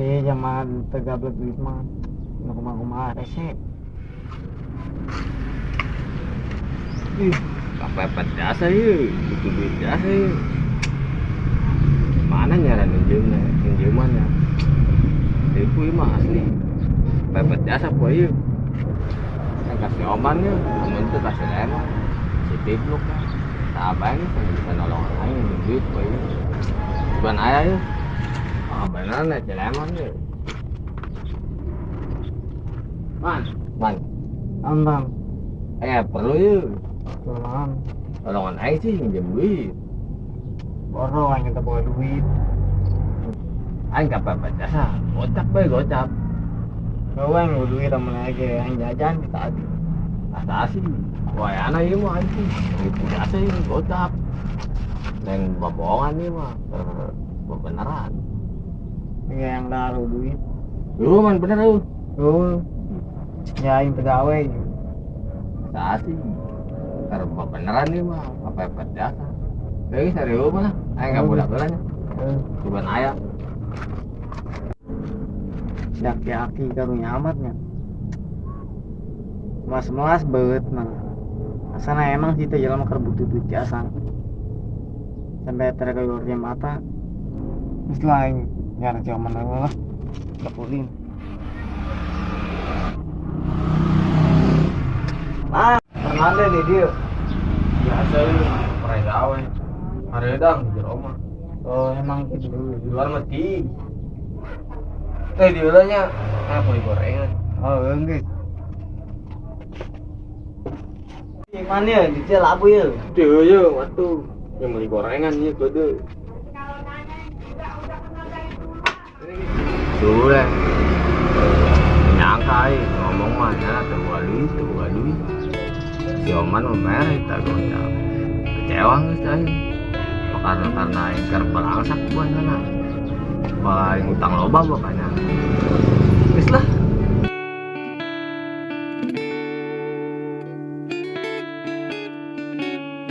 Iya, zaman tegablek duit mah. Nu kumaha-kumaha rese. Ih, kepepet jasa ieu, butuh duit jasa ieu. Mana nyaran minjemna, minjemannya. Tipu ieu mah asli. Pepet jasa poe ieu. Yang kasih oman ieu, amun teu kasih lemon. Si tipluk lah. Sabar nih, saya bisa nolong aing minjem duit poe ieu. Bukan aya ieu. Ah, beneran ya, si lemon ieu. Man, man. Ambang. Perlu ieu. Tolongan. Tolongan aing sih minjem duit. Boro aing teu bawa duit. Aing kepepet jasa, gocap bae gocap. Bawa aing bawa duit amun aya ge aing jajan di tadi. Asa sih, wayana ieu mah aing sih. Itu jasa ieu gocap. Lain bobohongan ieu mah, beneran. Ge yang daru duit. Lu man bener lu. Oh. Ya aing pegawai. Asa sih. Keur beneran ieu mah, kepepet jasa. Deui serius mah, aing enggak budak heula nya. Heeh. Cuman aya. Si aki-aki karunya amatnya. Mas melas banget mah. Asana emang sih teh jelema keur butuh duit jasa. Sampai terkeluarnya mata. Terus lah aing nyari cuman lah. Kekulin. Ah, pernah deh dia. Biasa ini, pernah gawe. Hareudang di jero mah. Oh, emang gitu. Di luar mah ti. Teh di heula nya, ah beli gorengan. Oh, enggak. Gimana ya? Di dia labu ya. Di heula atuh. Yang beli gorengan ieu keudeuk. Sudah. Nyangka aing ngomong mah nya teu boga duit, teu boga duit. Si Oman mah mere tah gocap. Kecewa geus aing. Karena aing keur balangsak buahna. Bah aing utang loba bakanya. Geus lah.